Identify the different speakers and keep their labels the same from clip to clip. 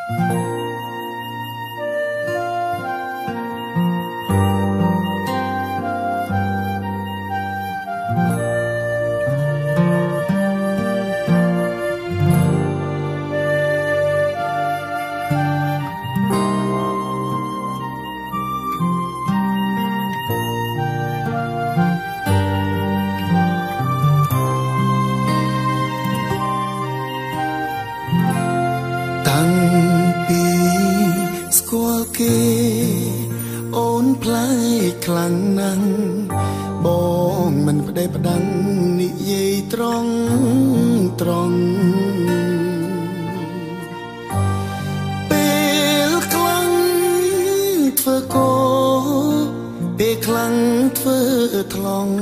Speaker 1: តាំងពីស្គាល់គេអូនប្លែកខ្លាំងណាស់បងមិនផ្ដេសផ្ដាំងនិយាយត្រង់ត្រង់ពេលខ្លាំងធ្វើកោពេលខ្លាំងធ្វើថ្លង់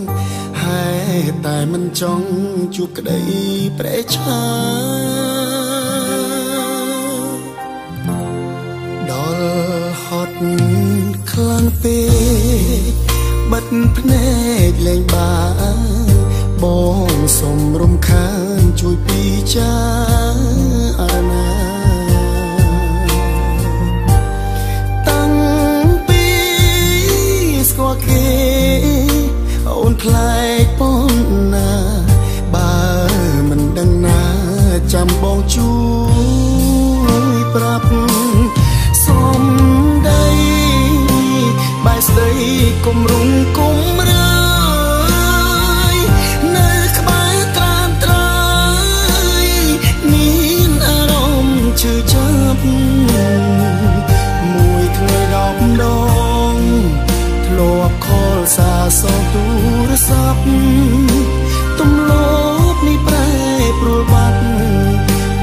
Speaker 1: ហេតុតែមិនចង់ជួបក្តីប្រេឆាហត់ខ្លាំងពេកបិទភ្នែកលែងបានបងសុំរំខានជួយពិចារណាតាំងពីស្គាល់គេអូនប្លែកប៉ុណ្ណាបើមិនដឹងណាចាំបងជួយប្រាប់សំដីបែស្ដីគុំរុងគុំរើយនៅក្បែរត្រានត្រើយមានអារម្មណ៍ឈឺចាប់មួយថ្ងៃ10ដងធ្លាប់ខលសារសងទូរស័ព្ទទម្លាប់នេះប្រែប្រួលបាត់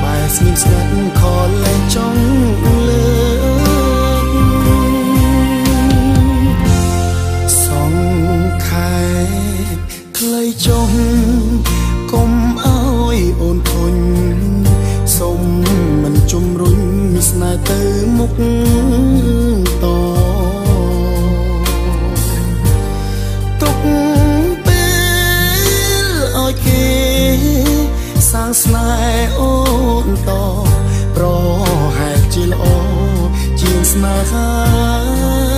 Speaker 1: បែស្ងៀមស្ងាត់ខលលែងចង់លើខ្លីចុះកុំអោយអូនធុញសុំមិនជំរុញស្នេហ៍ទៅមុខតទុកពេលឲ្យគេសាងស្នេហ៍អូនតប្រហែលជាល្អជាងស្នេហា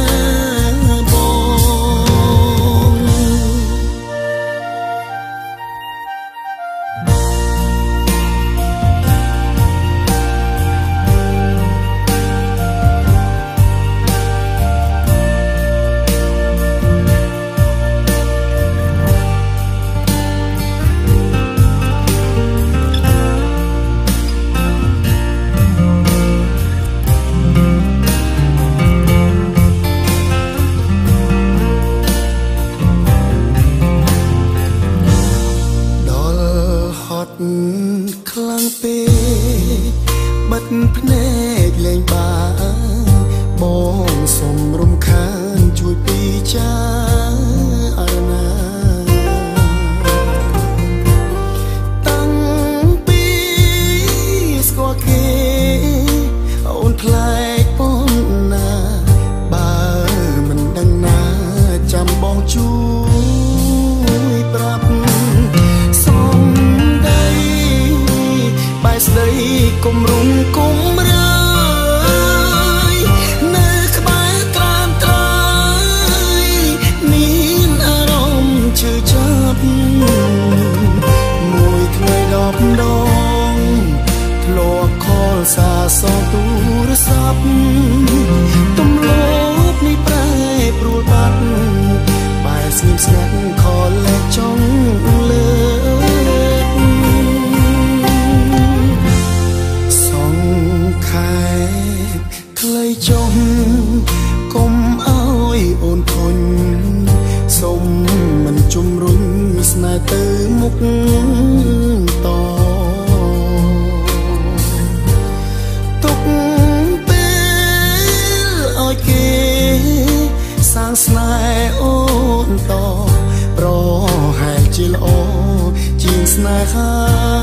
Speaker 1: ខ្លាំងពេកបិទភ្នែកលែងបានបងសុំរំខានជួយពិចារណាតាំងពីស្គាល់គេអូនប្លែកប៉ុណ្ណាបើមិនដឹងណាចាំបងជួយប្រាប់ស្ដីគុំរុងគុំរើយនៅក្បែរត្រានត្រើយមានអារម្មណ៍ឈឺចាប់មួយថ្ងៃ10ដងធ្លាប់ខលសារសងទូរស័ព្ទទម្លាប់នេះប្រែប្រួលបាត់បែស្ងៀមស្ងាត់ខលលែងចង់លើខ្លីចុះកុំអោយអូនធុញសុំមិនជំរុញស្នេហ៍ទៅមុខតទុកពេលឲ្យគេសាងស្នេហ៍អូនតប្រហែលជាល្អជាងស្នេហា